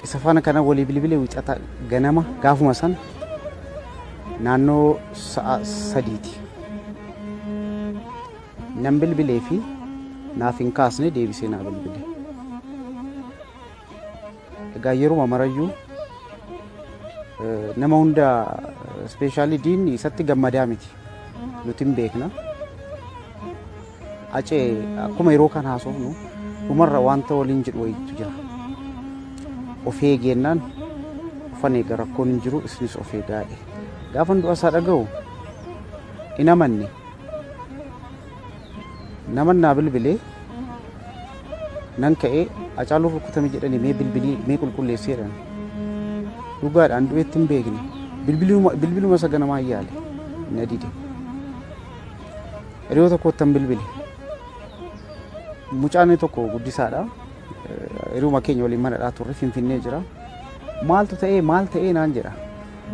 Isa faana kana walii bilbile Wixata ganama gaafuma sana naannoo sa'a 3ti. Nan bilbilee fi naaf hin kaasne, deebisee naa bilbile. Egaa yeruma marayyuu nama hunda, especially diinni isatti gammadaa miti. Nuti hin beekna. Acee akkuma yeroo kan haasofnu dhumarra wanta waliin jedhu wayiitu jira. Of eegeennaan ufan eega, rakkoon hin jiru, isinis of eegaadhe. Gaafan du'a isaa dhaga'u hin amanne. Naman naa bilbilee nan ka'ee, "Hacaaluun rukutame jedhanii, mee bilbilii, mee qulqulleessee," jedhan. Dhugaadhaan du'eetti hin beekne. Bilbiluma isa ganamaa yaale na dide. Hiriyoota koottan bilbile. Mucaan tokko guddisaadha. Hiriyuma keenya waliin manadhaa turre, Finfinnee jira. "Maaltu ta'ee, maal ta'ee?" naan jedha.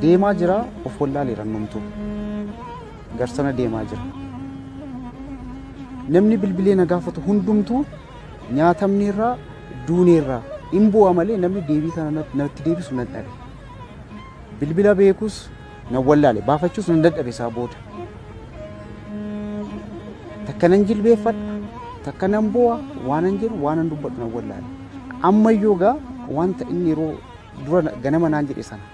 Deemaa jira, of wallaaleera numtuu. Garsana deemaa jira. Namni bilbilee na gaafatu hundumtuu nyaatamneerraa, duuneerraa hin bu'a malee namni deebii kana natti deebisu nan dhabe. Bilbila beekus nan wallaale, baafachuus nan dadhabe isaa booda. Takka nan jilbeeffadha, takka nan bu'a, waanan jedhu, waanan dubbadhu nan wallaale. Ammayyuu gaa wanta inni yeroo dura ganama naan jedhe sana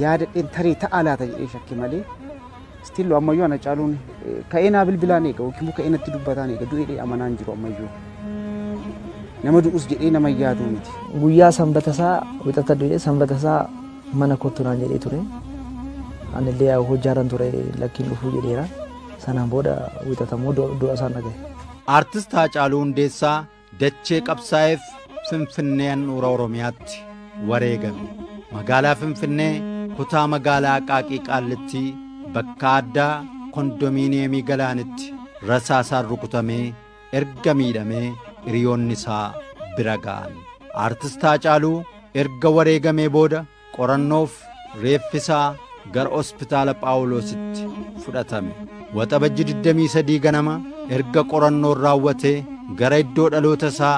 yaadadheen tarii ta'a laata jedhee shakke malee, still ammayyuu ana caaluun ka'ee naa bilbilaan eega yookiin immoo ka'ee natti dubbataan eega, du'ee amanaan jiru ammayyuu. Nama du'us jedhee nama yaaduu miti. Guyyaa sanbata isaa, Wixata du'e, sanbata isaa mana kottu naan jedhee ture. Anillee hojjaaran ture, lakkiin dhufuu jedheera. Sanaan booda Wixata immoo du'a isaan dhagaye. Aartist Haacaaluu Hundeessaa dachee qabsaa'eef Finfinnee handhuura Oromiyaatti wareegame. Magaalaa Finfinnee, kutaa magaalaa Aqaaqii Qaallittii, bakka addaa kondominiyeemii Galaanitti rasaasaan rukutamee erga miidhamee hiriyoonni isaa bira ga'an. Aartist Haacaaluu erga wareegamee booda qorannoof reeffi isaa gara hospitaala Phaawulositti fudhatame. Waxabajji 23 ganama erga qorannoon raawwatee gara iddoo dhaloota isaa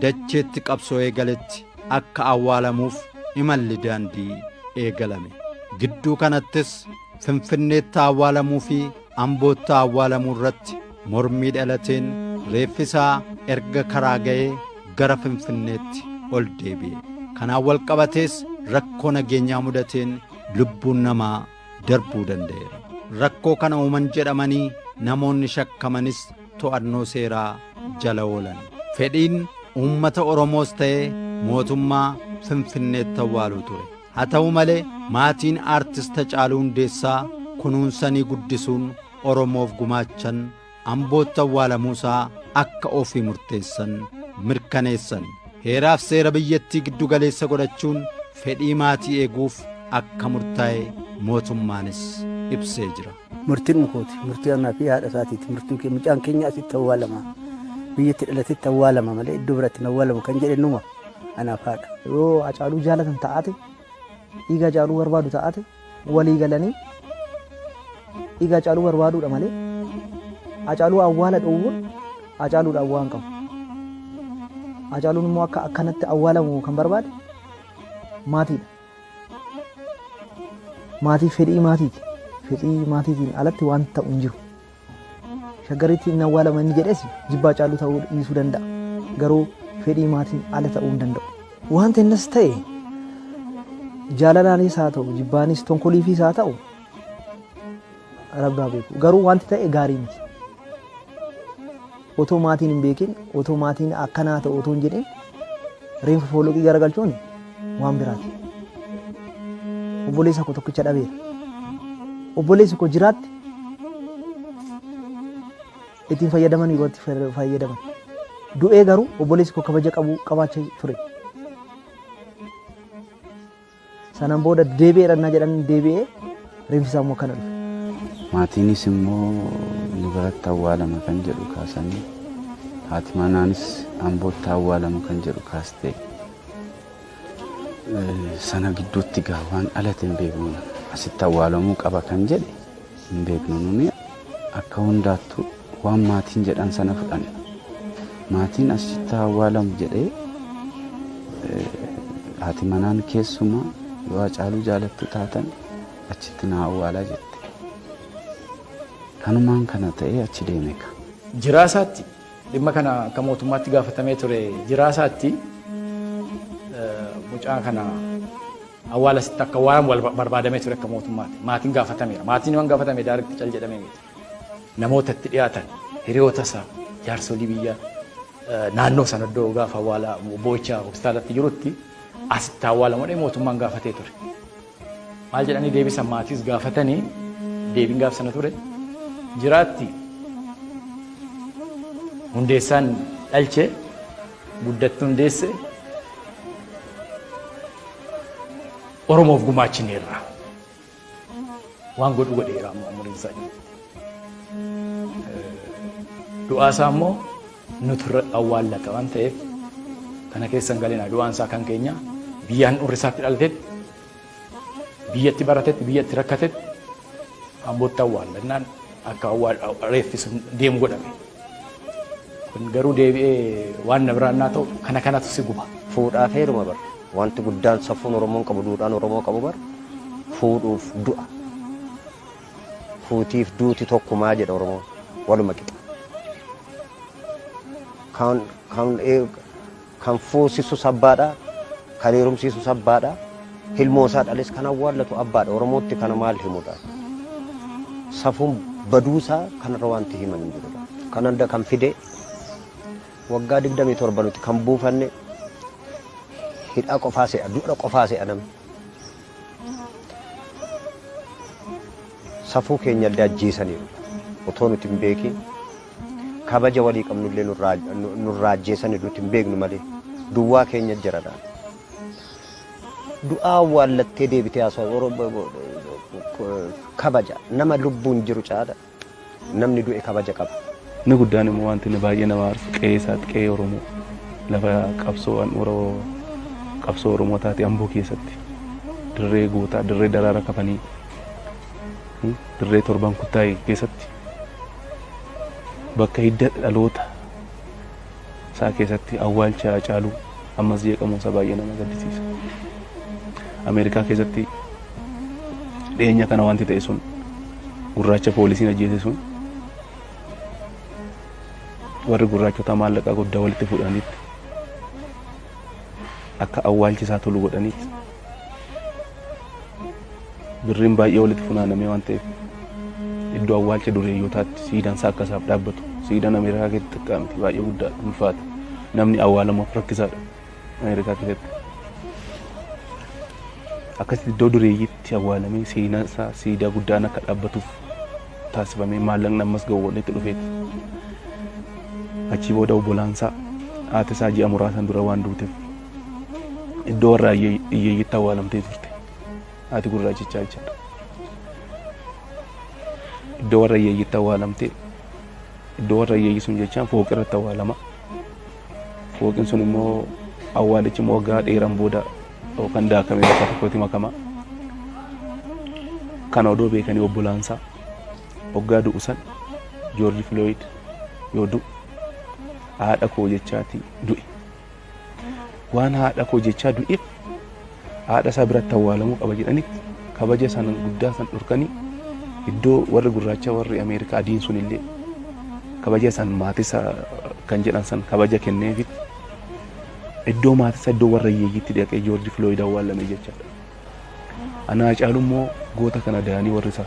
dacheetti qabsoo eegaletti akka awwaalamuuf imalli daandii eegalame. Gidduu kanattis Finfinneetti awwaalamuu fi Ambootti awwaalamuu irratti mormii dhalateen reeffi isaa erga karaa ga'ee gara Finfinneetti ol deebi'e. Kanaan wal qabatees rakkoo nageenyaa mudateen lubbuun namaa darbuu danda'eera. Rakkoo kana uuman jedhamanii namoonni shakkamanis to'annoo seeraa jala oolan. Fedhiin uummata Oromoos ta'ee mootummaa Finfinneetti awwaaluu ture. Haa ta'u malee maatiin aartist Hacaaluu Hundeessaa kunuunsanii guddisuun Oromoof gumaachan Ambootti awwaalamuusaa akka ofii murteessan mirkaneessan. Heeraaf seera biyyattii giddu galeessa godhachuun fedhii maatii eeguuf akka murtaa'e mootummaanis ibsee jira. Murtiin kooti. Murtii anaa fi haadha isaatiiti. Murtiin kee mucaan keenya asitti awwaalama. Biyyatti dhalatetti awwaalama malee iddoo biraatti hin awwaalamu kan jedhe numa anaaf haadha. Yoo Hacaaluu jaalatan ta'ate, dhiiga Hacaaluu barbaadu ta'ate, walii galanii dhiiga Hacaaluu barbaaduudha malee Hacaaluu awwaala dhoowwuun Hacaaluudhaaf waan qabu. Hacaaluun immoo akka akkanatti awwaalamu kan barbaade maatiidha. Maatii, fedhii maatiiti. Fedhii maatiitiin alatti waan ta'u hin jiru. Shaggaritti inni awwaalama inni jedhes jibba Hacaaluu ta'uu dhiisuu danda'a. Garuu fedhii maatiin ala ta'uu hin danda'u. Wanti innis ta'e jaalalaanis haa ta'u, jibbaanis, tonkoliifis haa ta'u, rabbaa beeku. Garuu wanti ta'e gaarii miti. Otoo maatiin hin beekin, otoo maatiin akkanaa ta'u otoo hin jedhin reenfa fooloqii garagalchuun waan biraati. Obboleessa koo tokkicha dhabeera. Obboleessi koo jiraatti ittiin fayyadaman, yeroo itti fayyadaman. Du'ee garuu obboleessi koo kabaja qabu qabaachaa ture. Sanaan booda deebi'eera jedhan deebi'ee reenfi isaa immoo akkana dhufe. Maatiinis immoo nu biratti awwaalama kan jedhu kaasanii, haati manaanis Ambootti awwaalamu kan jedhu kaaste. Sana gidduutti gaa waan dhalate hin beeknu, asitti awwaalamuu qaba kan jedhe hin beeknu. Nuni akka hundaattu waan maatiin jedhan sana fudhanna. Maatiin asitti awwaalamu jedhee Haati manaan keessumaa yoo Hacaaluu jaalattu taatan achitti na awwaalaa jette. Kanumaan kana ta'ee achi deeme ka. Jiraasaatti dhimma kana akka mootummaatti gaafatamee ture jiraasaatti mucaa kana awwaala sitti akka awwaalamu barbaadamee ture akka mootummaatti. Maatiin gaafatameera. Maatiin waan gaafatame daaretti cal jedhamee miti. Namoota itti dhiyaatan hiriyoota isaa jaarsolii biyya naannoo sana iddoo gaafa awwaala boo'icha hospitaalatti jirutti asitti awwaalamu jedhee mootummaan gaafatee ture. Maal jedhanii deebisan maatiis gaafatanii deebiin gaaf sana ture jiraatti Hundeessaan dhalche guddattuun deesse Oromoof gumaachineerra. Waan godhu godheera amma umuriin isaa jirutti. Du'aa isaa immoo nutu irra awwaallata waan ta'eef kana keessa hin galinaa du'aan isaa kan keenya biyya handhuurri isaatti dhalatetti biyyatti baratetti biyyatti rakkatetti Ambootti awwaallannaan akka reeffi sun deemu godhame. Kun garuu deebi'ee waan na biraan naa ta'u kana kanatu si guba. Fuudhaaf heeruma bar. Wanti guddaan safuun Oromoon qabu duudhaan Oromoo qabu bar fuudhuuf du'a. Fuutiif duuti tokkumaa jedha Oromoon. Waluma qixa. Kan kan kan fuusisus abbaadha, kan heerumsiisus abbaadha, hilmoo isaa dhales kan awwaallatu abbaadha. Oromootti kana maal himudha? Safuun baduusaa kanarra wanti himan hin jirudha. Kan hunda kan fide waggaa 27 nuti kan buufanne hidhaa qofaa se'a, du'a qofaa se'a namni. Safuu keenyallee ajjeesaniiru. Otoo nuti hin beekiin kabaja walii qabnullee nurraa nurraa ajjeesaniiru nuti hin beeknu malee. Duwwaa keenya jira laata. Du'aa awwaallattee deebitee haasawaa kabaja nama lubbuun jiru caala namni du'e kabaja qaba. Inni guddaan immoo wanti inni baay'ee nama aarsu qe'ee isaatti qe'ee Oromoo lafa qabsoo handhuura qabsoo Oromoo taate Amboo keessatti dirree gootaa dirree daraara kafanii dirree torban kuttaayee keessatti bakka hidda dhaloota isaa keessatti awwaalcha Haacaaluu ammas jeeqamuun isaa baay'ee nama gaddisiisa. Ameerikaa keessatti dhiyeenya kana wanti ta'e sun gurraacha poolisiin ajjeese sun warri gurraachota maallaqaa guddaa walitti fuudhaniitti akka awwaalchi isaa tolu godhaniitti birriin baay'ee walitti funaanamee waan ta'eef iddoo awwaalcha dureeyyotaatti siidaan isaa akka isaaf dhaabbatu siidaan Ameerikaa keessatti xiqqaa miti baay'ee guddaadha ulfaata namni awwaalamuuf rakkisaadha Ameerikaa keessatti. Akkasitti iddoo dureeyyiitti awwaalamee seenaan isaa siidaa guddaan akka dhaabbatuuf taasifamee maallaqni ammas ga'u walitti dhufeeti. Achii booda obbolaansaa haati isaa ji'a muraasan dura waan duuteef iddoo warra hiyyeeyyiitti awwaalamtee turte. Haati gurraachichaa jechaadha. Iddoo warra hiyyeeyyiitti awwaalamtee iddoo warra hiyyeeyyii sun jechaan fooqii irratti awwaalama. Fooqiin sun immoo awwaalichi immoo waggaa dheeraan booda yookaan daakamee bakka tokkotti makama. Kana odoo beekanii obbolaansaa waggaa du'u san Joorji Filooyid yoo du'u haadha koo jechaatii du'e. Waan haadha koo jechaa du'eef haadha isaa biratti awwaalamuu qaba jedhanitti kabaja sana guddaa san dhorkanii iddoo warri gurraacha warri Ameerikaa adiin sun illee kabaja san maatii isaa kan jedhan san kabaja kenneefitti iddoo maatii isaa iddoo warra hiyyeeyyiitti dhaqee Joorji Filooyid awwaalame jechaadha. Ana Haacaaluu immoo goota kana da'anii warri isaa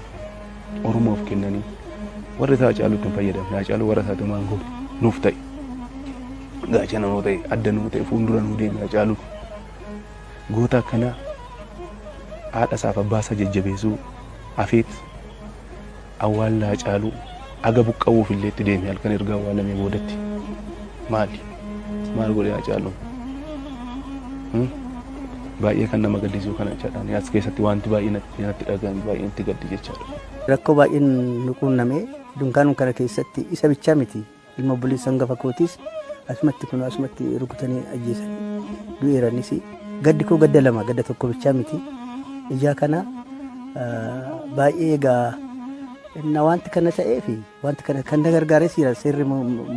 Oromoof kennanii warri isaa Haacaaluutti hin fayyadamne Haacaaluu warra isaatti homaa hin goone nuuf ta'e gaachana nuu ta'e adda nuu ta'e fuuldura nuu deeme Haacaaluun goota akkanaa haadha isaaf abbaa isaa jajjabeessuu hafeet awwaalla Haacaaluu aga buqqa'uuf illee itti deeme halkan erga awwaalamee boodatti maali maal godhe Haacaaluun baay'ee kan nama gaddisiisu kana jechaadha as keessatti wanti baay'ee natti dhaga'ame baay'ee natti gaddi jechaadha. Rakkoo baay'een nu quunname dunkaanuma kana keessatti isa bichaa miti ilma obboleessa hangafa kootiis asumatti kun asumatti rukutanii ajjeesanii du'eeranis gaddi koo gadda lama gadda tokko bichaa miti ijaa kana baay'ee egaa na wanti kana ta'eef wanti kana kan na gargaares jira seerri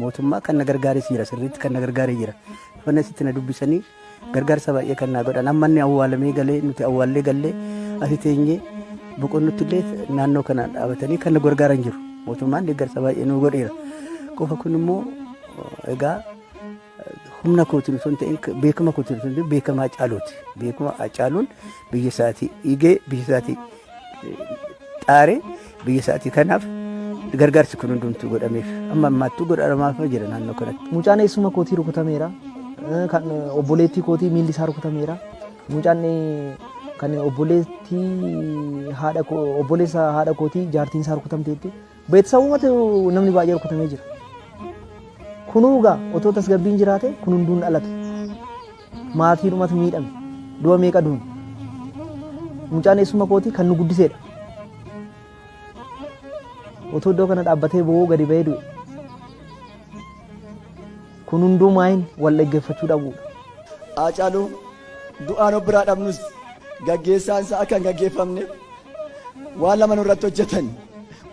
mootummaa kan na gargaares jira sirriitti kan na gargaaree jira dhufanii asitti na dubbisanii Gargaarsa baay'ee kan naa godhan amma inni awwaalamee galee nuti awwaallee gallee asi teenyee boqonnutti illee naannoo kana dhaabatanii kan nu gargaaran jiru. Mootummaan deeggarsa baay'ee nu godheera. Qofa kun immoo egaa humna kootiin osoo hin ta'in beekama kootiin osoo hin ta'in beekama Hacaaluuti. Beekama Hacaaluun biyya isaatii dhiigee biyya isaatii xaaree biyya isaatii kanaaf gargaarsi kun hundumtuu godhameef amma ammaattuu godhamaaf jira naannoo kanatti. Mucaan eessuma kootii rukutameera. Kan obboleettii kootii miilli isaa rukutameera. Mucaan kan obboleettii haadha obboleessa haadha kootii jaartiin isaa rukutamteetti. Beeksisawumatu namni baay'ee rukutamee jira. Kunuu egaa otoo tasgabbiin jiraate kun hunduun dhalatu. Maatiidhumatu miidhame. Du'a meeqa duune. Mucaan eessuma kootii kan nu guddiseedha. Otoo iddoo kana dhaabbatee bo'oo gadi ba'ee du'e. Kun hunduu maayin wal dhaggeeffachuu dhabuudha. Haacaaluu du'aan of biraa dhabnus gaggeessaan isaa akka hin gaggeeffamne waan lama nurratti hojjetan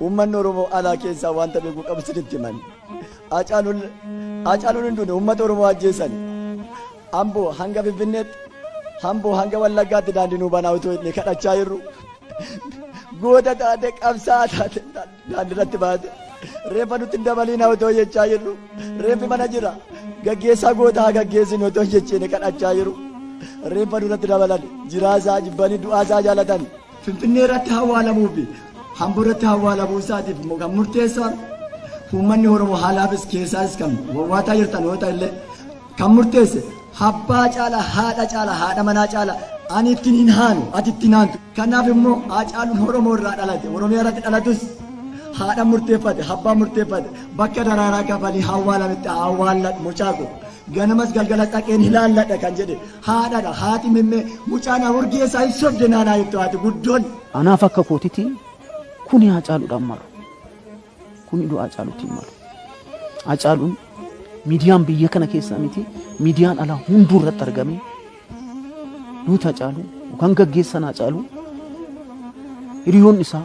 uummanni Oromoo alaa keessaa wanta beekuu qabu isinitti himan. Haacaaluun Haacaaluun hin duune uummata Oromoo ajjeesan. Amboo hanga Finfinneetti Amboo hanga Wallaggaatti daandii nuu banaa utuu inni kadhachaa jirru goota taate qabsaa'aa taate daandii irratti baate reeffa nutti hin dabaliin otoo jechaa jirru reeffi mana jira gaggeessaa gootaa gaggeessinu otoo jecheene kadhachaa jiru reeffa nurratti dabalan jiraasaa jibbanii du'aasaa jaalatan. Finfinnee irratti hawaalamuu fi Amboo irratti hawaalamuu isaatiif immoo kan murteessan uummanni Oromoo haalaafis keessaas kan wawwaataa jirtan yoo ta'e illee kan murteesse abbaa caala haadha caala haadha manaa caala ani ittiin hin haanu ati ittiin haantu. Kanaaf immoo Haacaaluun Oromoo irraa dhalate Oromiyaa irratti dhalatus haadha murteeffate abbaa murteeffate bakka daraaraa kafalii awwaalametti awwaalladhu mucaa koo ganamas galgala dhaqeen ilaalladha kan jedhe haadhadha haati mimmee mucaan urgeessaa hin sobde naanaa jettu haati guddoon. Anaaf akka kootiti kuni Haacaaluudhaan malu. Kuni du'a Haacaaluutiin malu. Haacaaluun miidiyaan biyya kana keessaa miti miidiyaan alaa hunduu irratti argamee duuta Haacaaluu yookaan gaggeessan Haacaaluu hiriyoonni isaa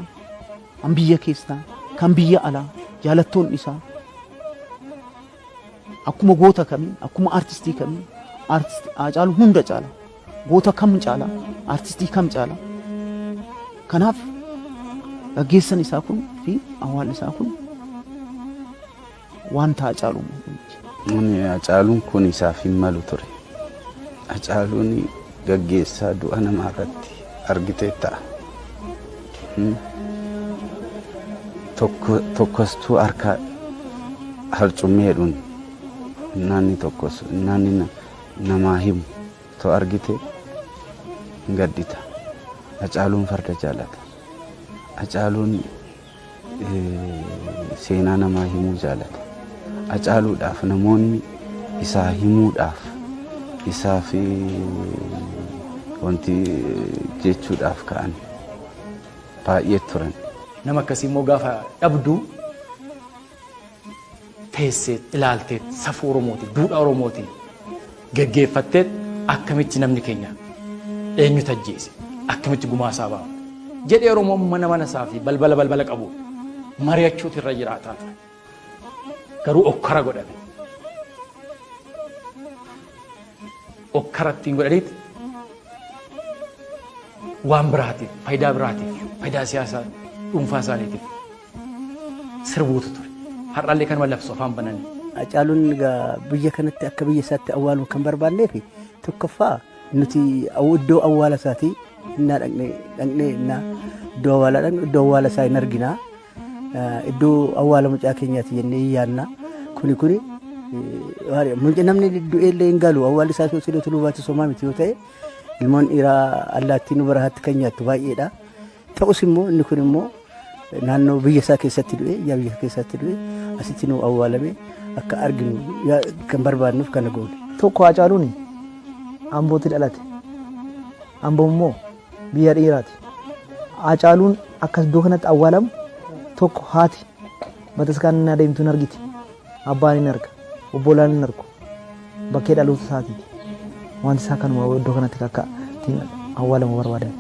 kan biyya keessaa kan biyya alaa jaalattoonni isaa akkuma goota kamii akkuma artistii kamii artisti Haacaaluu hunda caala goota kam caala artistii kam caala kanaaf gaggeessan isaa kun fi awwaalli isaa kun wanta Haacaaluu miti. Ani Hacaaluun kun isaaf hin malu ture. Hacaaluun gaggeessaa du'a namaa irratti argitee ta'a. Tokkostuu harka harcummeedhuun naanni tokkos naanni namaa himu to argite hin gaddita. Hacaaluun farda jaalata. Hacaaluun seenaa namaa himuu jaalata. Hacaaluudhaaf namoonni isaa himuudhaaf isaaf wanti jechuudhaaf ka'an baay'ee turan. Nama akkasii immoo gaafa dhabdu teessee ilaaltee safuu Oromootiin, duudhaa Oromootiin geggeeffattee akkamitti namni keenya eenyutu ajjeese, akkamitti gumaa isaa baafna jedhee Oromoon mana mana isaa fi balbala balbala qabu mari'achuutu irra jiraataa ture. Garuu okkara godhame. Okkara ittiin godhaniit waan biraatiif, faayidaa biraatiif, faayidaa siyaasaa dhuunfaa isaaniitiif sirbuutu ture. Har'allee kanuma labsu afaan bananii. Hacaaluun egaa biyya kanatti akka biyya isaatti awwaaluu kan barbaanneef tokkoffaa nuti iddoo awwaala isaatii innaa dhaqnee dhaqnee innaa iddoo awwaalaa dhaqnu iddoo awwaala isaa hin arginaa. Iddoo awwaala mucaa keenyaati jennee hin yaadna. Kuni kuni namni du'ee illee hin galu awwaalli isaa sila tuluu baate somaa miti yoo ta'e ilmoon dhiiraa allaattii nu barahaatti kan nyaattu baay'eedha. Ta'us immoo inni kun immoo naannoo biyya isaa keessatti du'e yaa biyya keessatti du'e asitti nu awwaalame akka arginu kan barbaadnuuf kana goone. Tokko Haacaaluun Ambootti dhalate. Ambo immoo biyya dhiiraati. Haacaaluun akka iddoo kanatti awwaalamu tokko haati bataskaana inni adeemtu hin argiti. Abbaan hin arga. Obbolaan hin argu. Bakkee dhaloota isaatiiti. Wanti isaa kanuma iddoo kanatti akka ittiin awwaalamu barbaadan.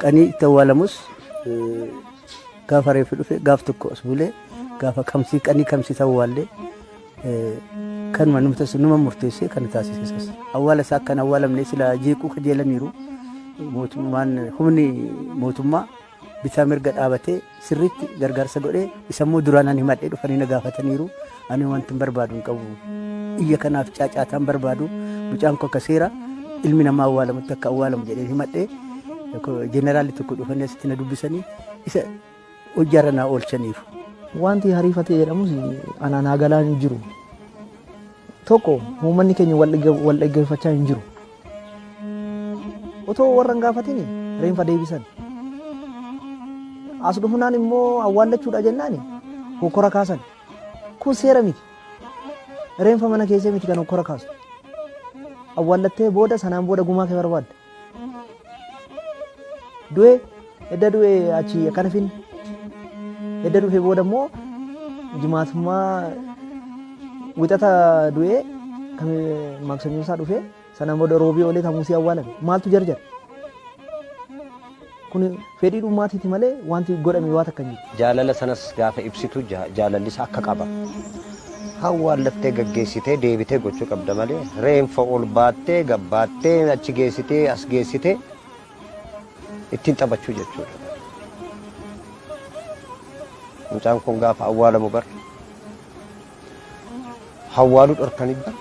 Qanii itti awwaalamus gaafa reeffi dhufe gaaf tokko as bulee gaafa kamsii qanii kamsii awwaallee Kanuma numa murteessee kana taasise isas. Awwaala isaa akka hin awwaalamne sila jeequu kajeelaniiru. Mootummaan humni mootummaa bitaa mirga dhaabatee sirriitti gargaarsa godhee isa immoo duraan ani himadhee dhufanii na gaafataniiru. Ani wanti hin barbaadu hin qabu. Iyya kanaaf caacaataan barbaadu mucaan koo akka seera ilmi namaa awwaalamutti akka awwaalamu jedhee himadhee jeneraalli tokko dhufanii asitti na dubbisanii isa hojjaarra naa oolchaniiru. Wanti hariifatee jedhamus anaan haa galaa hin jiru. Tokko, uummanni keenya wal dhaggeeffachaa hin jiru. Otoo warra hin gaafatin reenfa deebisan. As dhufnaan immoo awwaallachuudha jennaan hokkora kaasan. Kun seera miti. Reenfa mana keessee miti kan hokkora kaasu. Awwaallattee booda sanaan booda gumaa kee barbaadda. Du'e edda du'e achi akkana finne. Edda dhufe booda immoo jimaatummaa wixata du'ee maksanyoo isaa dhufee sanaan booda roobii oolee tamuusii awwaalame. Maaltu jarjare? Kun fedhii dhummaatiiti malee wanti godhame waa takka hin jiru. Jaalala sanas gaafa ibsitu jaalalli isaa akka qaba. Awwaallattee gaggeessitee deebitee gochuu qabda malee reenfa ol baattee gabbaattee achi geessitee as geessitee ittiin taphachuu jechuudha. Mucaan kun gaafa awwaalamu bar hawwaaluu dhorkanii bar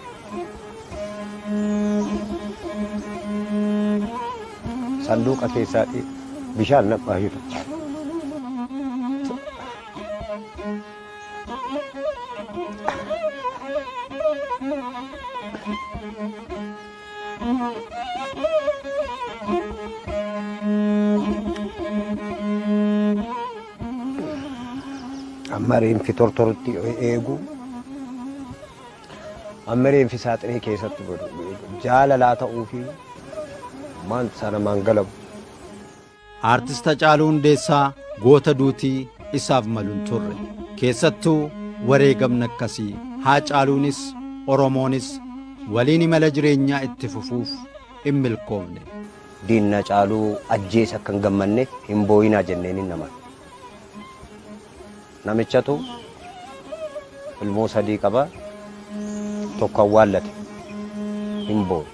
sanduuqa keessaa bishaan naqaa jiru. Amma reenfi tortorutti eegu. Amma reenfi saaxinii keessatti godhu jaalalaa ta'uu fi maan sana maan galamu. Aartist Hacaaluu Hundeessaa goota duutii isaaf malu hin turre. Keessattuu wareegamni akkasii Haacaaluunis Oromoonis waliin imala jireenyaa itti fufuuf hin milkoofne. Diinni Hacaaluu ajjeese akka hin gammanneef hin boo'inaa jenneenin naman. Namichatu ilmoo sadii qaba. Tokko awwaallate hin boo'e.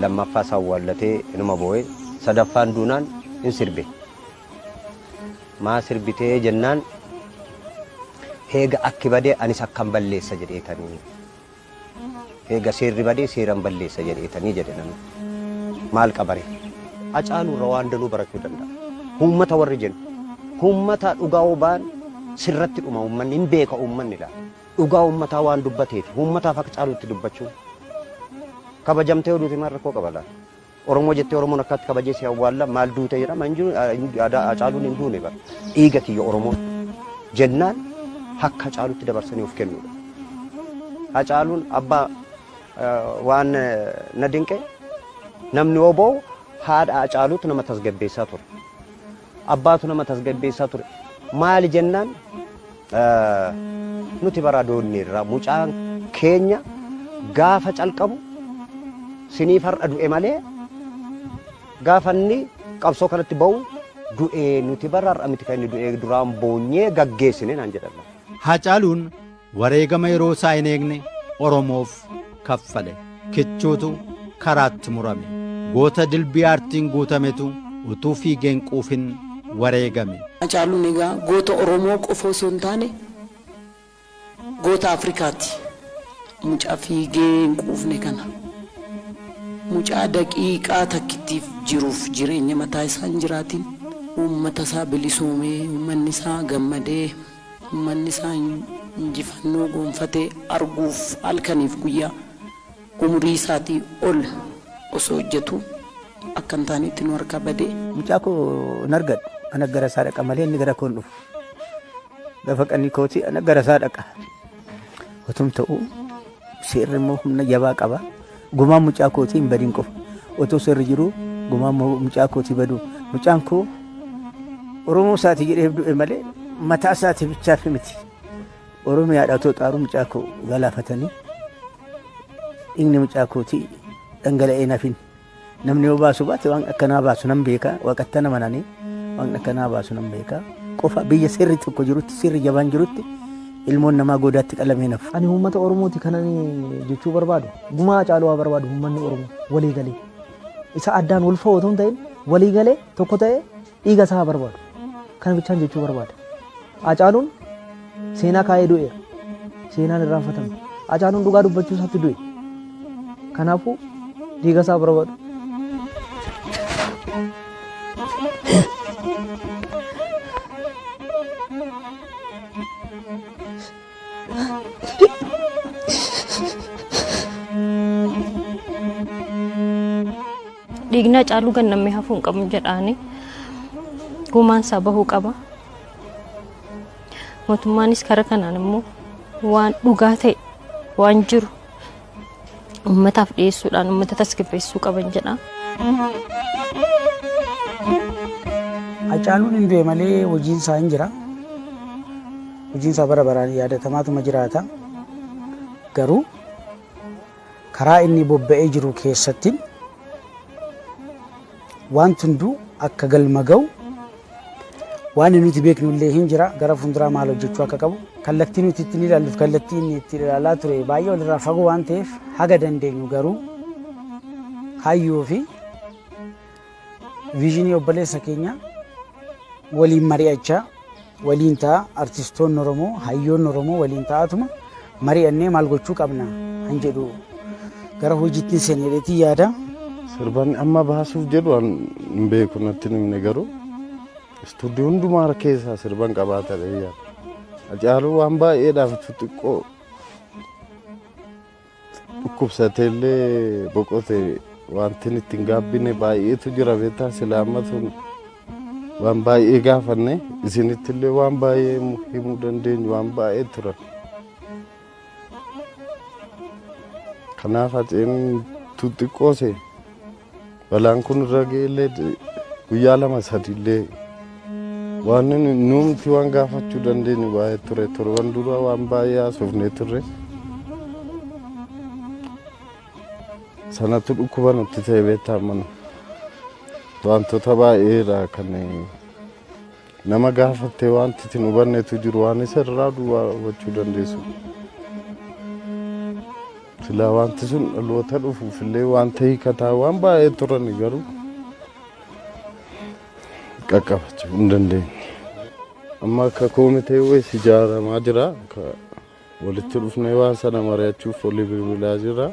Lammaffaas awwaallatee inuma boo'e. Sadaffaan duunaan hin sirbe. Maa sirbitee jennaan heega akki badee anis akkan balleessa jedheetanii. Eega seerri badee seeran balleessa jedheetanii jedhe namni. Maal qabare? Hacaaluu irra waan danuu barachuu danda'a. Uummata warri jennu. Uummata dhugaa obaan sirratti dhuma uummanni hin beeka uummanni laa. Dhugaa uummataa waan dubbateef uummataaf akka caalutti dubbachuu. Kabajamtee oduuti maal rakkoo qaba laa? Oromoo jettee Oromoon akkatti kabajee si awwaalla maal duute jedhama hin jiru Hacaaluun hin duune bara. Dhiiga kiyya Oromoon jennaan akka Hacaalutti dabarsanii of kennuudha. Hacaaluun abbaa waan na dinqe namni oboo haadha Hacaaluutu nama tasgabbeessaa ture. Abbaatu nama tasgabbeessaa ture. Maali jennaan nuti bara doonneerra mucaan keenya gaafa calqabu siniif har'a du'e malee gaafa inni qabsoo kanatti ba'u du'e nuti bara har'a miti kan inni du'e duraan boonyee gaggeessine naan jedhan. Haacaaluun wareegama yeroo isaa hin eegne Oromoof kaffale. Kichuutu karaatti murame. Goota dilbii aartiin guutametu utuu fiigee hin quufin wareegame. Hacaaluun egaa goota Oromoo qofa osoo hin taane goota Afrikaati. Mucaa fiigee hin quufne kana. Mucaa daqiiqaa takkittiif jiruuf jireenya mataa isaa hin jiraatin. Uummata isaa bilisoomee, uummanni isaa gammadee, uummanni isaa injifannoo gonfatee arguuf halkaniif guyyaa umurii isaatii ol osoo hojjetuu akka hin taanetti nu harkaa bade. Mucaa koo hin argadhu. Ana gara isaa dhaqa malee inni gara koo hin dhufu. Gaafa qanii kooti ana gara isaa dhaqa. Otum ta'uu seerri immoo humna jabaa qaba. Gumaan mucaa kootii hin badin qofa. Otoo seerri jiruu gumaan mucaa kootii baduu. Mucaan koo Oromoo isaati jedhee du'e malee mataa isaati bichaaf miti. Oromiyaadha otoo xaaruu mucaa koo galaafatanii dhiigni mucaa kootii dhangala'ee nafin. Namni yoo baasu baate waan akkanaa baasu nan beeka. Waaqatti amananii waan akkanaa baasu nan beeka. Qofa biyya seerri tokko jirutti seerri jabaan jirutti Ilmoon namaa goodaatti qalamee hin hafu. Ani uummata Oromooti kanan jechuu barbaadu gumaa Hacaaluu haa barbaadu uummanni Oromoo walii galee. Isa addaan wal fa'u otoo hin ta'in walii galee tokko ta'ee dhiiga isaa haa barbaadu. Kana bichaan jechuu barbaada. Hacaaluun seenaa kaa'ee du'eera. Seenaan irraanfatama. Hacaaluun dhugaa dubbachuu isaatti du'e. Kanaafuu dhiiga isaa barbaadu. Dhiigni Hacaaluu gannamee hafuu hin qabu jedhaani. Gumaan isaa bahuu qaba. Mootummaanis karaa kanaan immoo waan dhugaa ta'e waan jiru uummataaf dhiyeessuudhaan uummata tasgabbeessuu qaban jedha. Hacaaluun hin du'e malee hojiin isaa hin jira. Hojiin isaa bara baraan yaadatamaatuma jiraata. Garuu karaa inni bobba'ee jiru keessatti wanti hunduu akka galma ga'u waan nuti beeknu illee hin jira gara fuulduraa maal hojjechuu akka qabu kallattii nuti ittiin ilaalluuf kallattii inni ittiin ilaalaa ture baay'ee walirraa fagoo waan ta'eef haga dandeenyu garuu kaayyoo fi viizinii obboleessa keenya waliin mari'achaa waliin ta'a artistoonni Oromoo hayyoonni Oromoo waliin ta'atuma mari'annee maal gochuu qabna kan jedhu gara hojiitti hin seeneetii yaada. Sirban amma baasuuf jedhu an hin beeku natti hin himne garuu istuudiyoo hundumaa keessaa sirban qabaata yaada. Hacaaluu waan baay'eedhaaf xixiqqoo dhukkubsateellee boqote wanti itti hin gaabbine baay'eetu jira beektaa sila amma sun waan baay'ee gaafanne isinittillee waan baay'ee himuu dandeenyu waan baay'ee turan. Kanaaf Haceen xixiqqoose balaan kun irra ga'ellee guyyaa lama sadiillee waan nuumti waan gaafachuu dandeenyu baay'ee ture torban dura waan baay'ee haasofnee turre. Sanatu dhukkuba nutti ta'e beektaa mana wantoota baay'eedha kan nama gaafattee wanti ittiin hubannetu jiru waan isa irraa duwwaa hubachuu dandeessu. Silaa wanti sun dhaloota dhufuuf illee wanta hiikataa waan baay'ee turan garuu qaqqabachuu hin dandeenye. Amma akka koomitee wayis ijaaramaa jira. Walitti dhufnee waan sana mari'achuuf olii bilbilaa jira.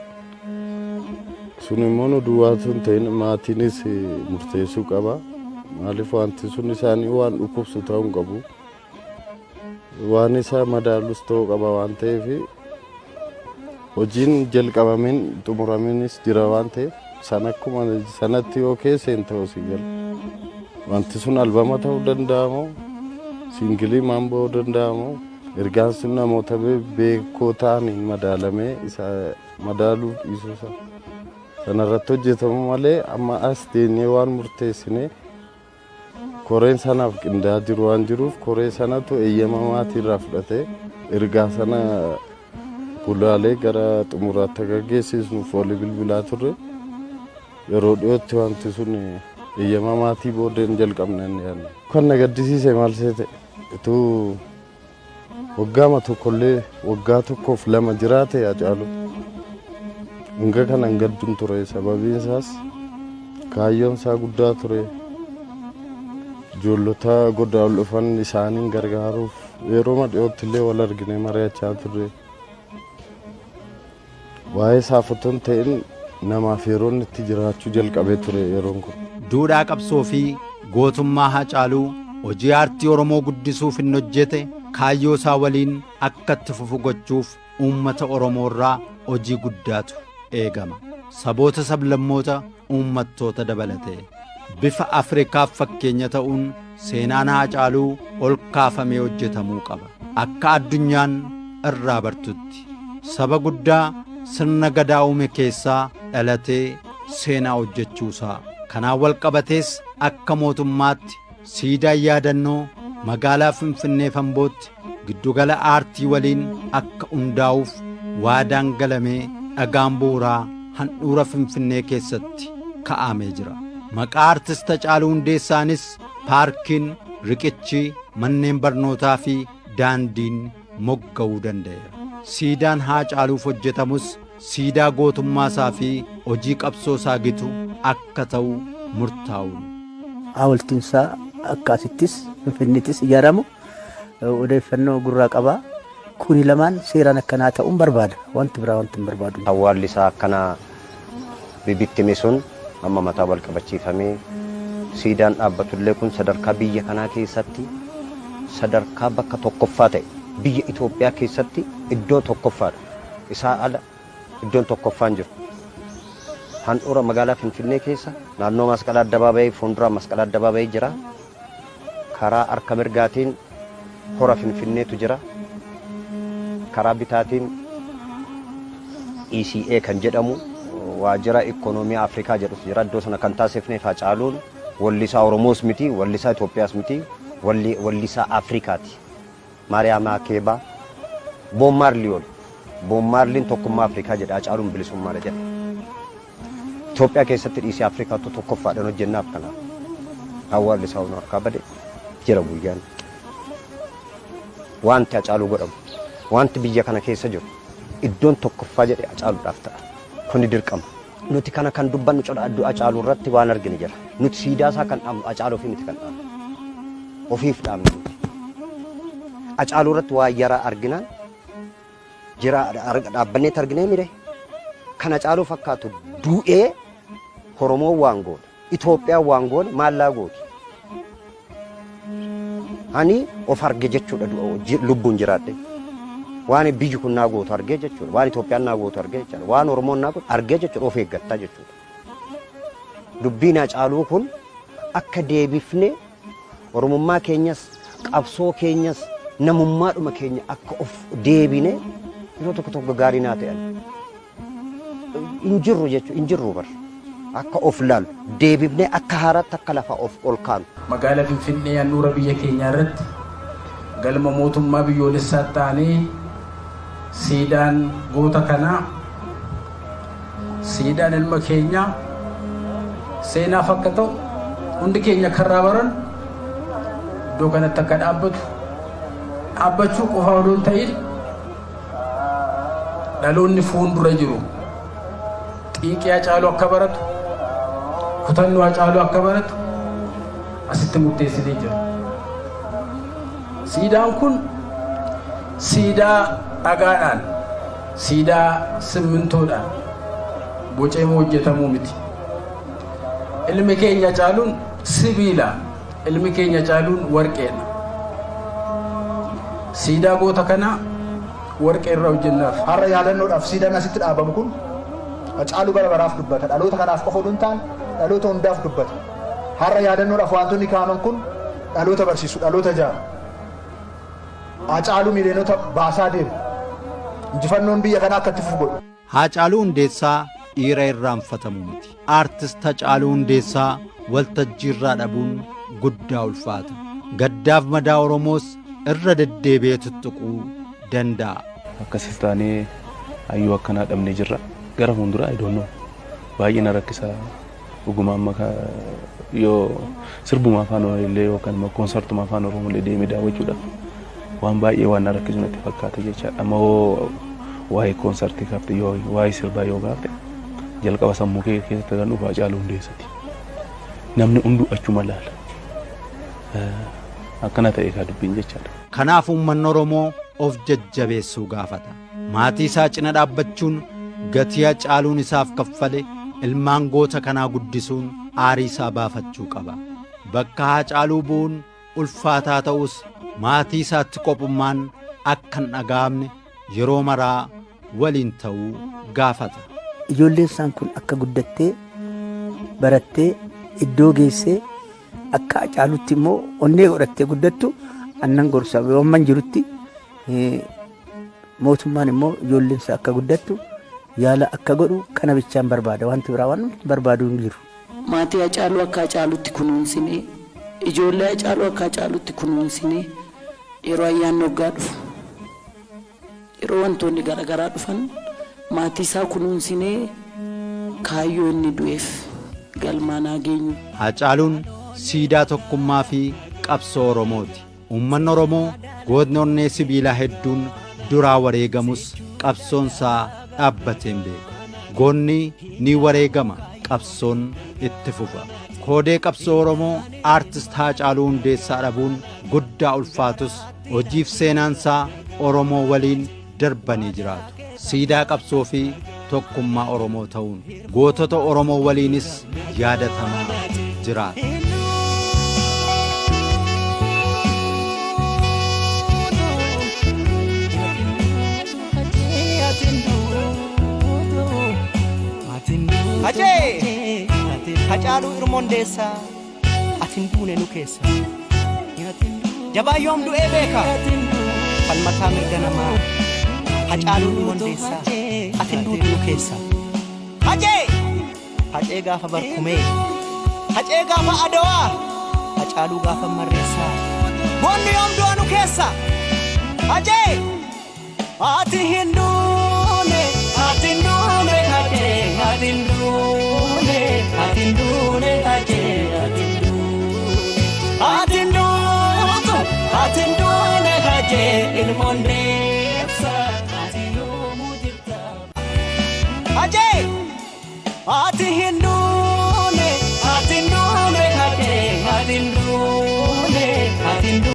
Sun immoo nu duwwaatu hin ta'in maatiinis murteessuu qaba. Maaliif wanti sun isaanii waan dhukkubsu ta'uu hin qabu. Waan isa madaalus ta'uu qaba waan ta'eef hojiin jalqabameen xumuramenis jira waan ta'eef san akkuma sanatti yoo keessa hin ta'u si gala. Wanti sun albama ta'uu danda'amoo singilii maan ba'uu danda'amoo ergaan sun namoota beekoo ta'aniin madaalamee isa madaaluuf dhiisuu isaa sanarratti hojjetamu malee amma as teenyee waan murteessinee koreen sanaaf qindaa'aa jiru waan jiruuf koree sanatu eeyyama maatiirraa fudhatee ergaa sana gulaalee gara xumuraatti akka geessisnuuf walii bilbilaa turre yeroo dhiyootti wanti sun eeyyama maatii booddeen jalqabne inni yaadne. Kan na gaddisiise maal seete utuu waggaama tokkollee waggaa tokkoof lama jiraate Hacaalu hanga kana hin gadduun ture sababiin isaas kaayyoon isaa guddaa ture ijoollota godaa ol dhufan isaaniin gargaaruuf yeroo dhiyootti illee wal argine mari'achaa turre waa'ee isaaf otoo hin ta'in namaaf yeroon itti jiraachuu jalqabee ture yeroon kun. Duudhaa qabsoo fi gootummaa Hacaaluu hojii aartii Oromoo guddisuuf hin hojjete kaayyoo isaa waliin akka itti fufu gochuuf uummata Oromoo irraa hojii guddaatu eegama. Saboota sablammoota uummattoota dabalatee bifa Afrikaaf fakkeenya ta'uun seenaan Haacaaluu ol kaafamee hojjetamuu qaba. Akka addunyaan irraa bartutti saba guddaa sirna gadaa uume keessaa dhalatee seenaa hojjechuusaa. Kanaan wal qabatees akka mootummaatti siidaan yaadannoo magaalaa Finfinnee Ambootti giddugala aartii waliin akka hundaa'uuf waadaan galamee dhagaan bu'uuraa handhuura Finfinnee keessatti kaa'amee jira. Maqaa aartist Hacaaluu Hundeessaanis paarkiin, riqichi, manneen barnootaa fi daandiin mogga'uu danda'eera. Siidaan Haacaaluuf hojjetamus siidaa gootummaa isaa fi hojii qabsoo isaa gitu akka ta'u murtaa'uun. Hawultiin isaa akka asittis Finfinneettis ijaaramu odeeffannoo gurraa qaba. Kuni lamaan seeraan akkanaa ta'uun barbaada. Wanti biraa wanti hin barbaadu. Awwaalli isaa akkana bibittime sun amma mataa wal qabachiifamee siidaan dhaabbatullee kun sadarkaa biyya kanaa keessatti sadarkaa bakka tokkoffaa ta'e biyya Itoophiyaa keessatti iddoo tokkoffaadha. Isaa ala iddoon tokkoffaan jiru. Handhuura magaalaa Finfinnee keessa naannoo Masqala Addabaabayii fuuldura Masqala Addabaabayii jira. Karaa harka mirgaatiin hora Finfinneetu jira. Karaa bitaatiin ECA kan jedhamu waajjira ikoonoomii Afrikaa jedhutu jira. Iddoo sana kan taasifneef Hacaaluun wallisaa Oromoos miti, wallisaa Itoophiyaas miti, wallisaa Afrikaati. Maariyaam Akeebaa, Bob Marley ol. Bob Marleyn tokkummaa Afrikaa jedha, Hacaaluun bilisummaadha jedha. Itoophiyaa keessatti dhiisee Afrikaattu tokkoffaadhaan hojjennaaf kanaaf. Awwaalli isaa nu harkaa bade jira guyyaan. Wanti Hacaaluu godhamu, wanti biyya kana keessa jiru iddoon tokkoffaa jedhe Hacaaluudhaaf ta'a. Kuni dirqama. Nuti kana kan dubbannu cidha Hacaaluu irratti waan argine jira. Nuti siidaa isaa kan dhaabnu Hacaaluu fi miti kan dhaabnu. Ofiif dhaabne nuti. Hacaaluu irratti waan yaraa arginaan jira dhaabbanneetti arginee mire. Kan Hacaaluu fakkaatu du'ee Oromoon waan goone, Itoophiyaan waan goone maallaa gooti. Ani of arge jechuudha lubbuun jiraadhe. Waan biyyi kun naa gootu argee jechuudha. Waan Itoophiyaan naa gootu argee jechuudha. Waan Oromoon naa gootu argee jechuudha of eeggattaa jechuudha. Dubbiin Hacaaluu kun akka deebifnee Oromummaa keenyas qabsoo keenyas namummaadhuma keenya akka of deebine yeroo tokko tokko gaarii naa ta'an. Hin jirru jechuudha hin jirru bar. Akka of laalu deebifnee akka haaraatti akka lafa of ol kaanu. Magaala Finfinnee handhuura biyya keenyaa irratti galma mootummaa biyyoolessaa ta'anii siidaan goota kanaa siidaan ilma keenyaa seenaaf akka ta'u hundi keenya karraa baran iddoo kanatti akka dhaabbatu dhaabbachuu qofa odoo hin ta'in dhaloonni fuuldura jiru xiiqii Hacaaluu akka baratu kutannoo Hacaaluu akka baratu asitti murteessinee jira. Siidaan kun siidaa dhagaadhaan siidaa simmintoodhaan boceemuu hojjetamuu miti. Ilmi keenya Hacaaluun sibiila, ilmi keenya Hacaaluun warqeedha. Siidaa goota kanaa warqee irraa hojjennaaf. Har'a yaadannoodhaaf siidaan asitti dhaabamu kun Hacaaluu bara baraaf dubbata. Dhaloota kanaaf qofa oduu hin taane dhaloota hundaaf dubbata. Har'a yaadannoodhaaf wantoonni kaa'aman kun dhaloota barsiisu, dhaloota ijaaru. Hacaaluu miiliyoonota baasaa deema. Injifannoon biyya kanaa akka itti fufu godhu. Haacaaluu Hundeessaa dhiira irraanfatamu miti. Aartist Hacaaluu Hundeessaa waltajjii irraa dhabuun guddaa ulfaata. Gaddaaf madaa Oromoos irra deddeebi'ee tuttuquu danda'a. Akkasis taanee hayyuu akkanaa dhabnee jirra. Gara fuulduraa I don't know. Baay'ee na rakkisa. Dhuguma amma yoo sirbuma afaan Oromoo illee yookaan immoo koonsartuma afaan Oromoo illee deemee daawwachuudhaaf waan baay'ee waan na rakkisu natti fakkaata jechaadha. Amma hoo waa'ee koonsartii kaafte yoo waa'ee sirbaa yoo kaafte jalqaba sammuu kee keessatti kan dhufu Hacaaluu Hundeessati. Namni hunduu achuma laala. Akkana ta'e kaa dubbiin jechaadha. Kanaaf uummanni Oromoo of jajjabeessuu gaafata. Maatii isaa cina dhaabbachuun gatii Hacaaluun isaaf kaffale ilmaan goota kanaa guddisuun aarii isaa baafachuu qaba. Bakka Hacaaluu bu'uun ulfaataa ta'us maatii isaatti qophummaan akka hin dhaga'amne yeroo maraa waliin ta'uu gaafata. Ijoolleen isaan kun akka guddattee barattee iddoo geessee akka Hacaalutti immoo onnee godhattee guddattu annan gorsa yoo amman jirutti mootummaan immoo ijoolleen isaa akka guddattu yaala akka godhu kana bichaan barbaada wanti biraa waan barbaadu hin jiru. Maatii Hacaaluu akka Hacaalutti kunuunsinee, ijoollee Hacaaluu akka Hacaalutti kunuunsinee yeroo ayyaanni waggaa dhufu, yeroo wantoonni garaagaraa dhufan maatii isaa kunuunsinee kaayyoo inni du'eef galmaan haa geenyu. Hacaaluun siidaa tokkummaa fi qabsoo Oromooti. Uummanni Oromoo Gootni onnee sibiilaa hedduun duraa wareegamus qabsoonsaa dhaabbatee hin beeku. Goonni ni wareegama, qabsoon itti fufa. Koodee qabsoo Oromoo Aartist Haacaaluu Hundeessaa dhabuun guddaa ulfaatus hojiif seenaansaa Oromoo waliin darbanii jiraatu. Siidaa qabsoo fi tokkummaa Oromoo ta'uun gootota Oromoo waliinis yaadatamaa jiraata. Hacee! Hacaaluu Irmoo Hundeessaa ati hin duune nu keessa. Jabaa yoom du'ee beeka falmataa mirga namaa Hacaaluu Ilmoo Hundeessaa ati hin duutu nu keessa. Hacee! Hacee gaafa barkumee Hacee gaafa adawaa Hacaaluu gaafa marreessaa goonni yoom du'a nu keessa. Hacee! Ati hin duune, ati hin duune, hacee, ati hin duune, ati hin duune, hacee, ati hin duune. Ati hin duutu, ati hin duune, hacee, ilmoon deemsa, ati yoomuu jirta. Hacee! Ati hin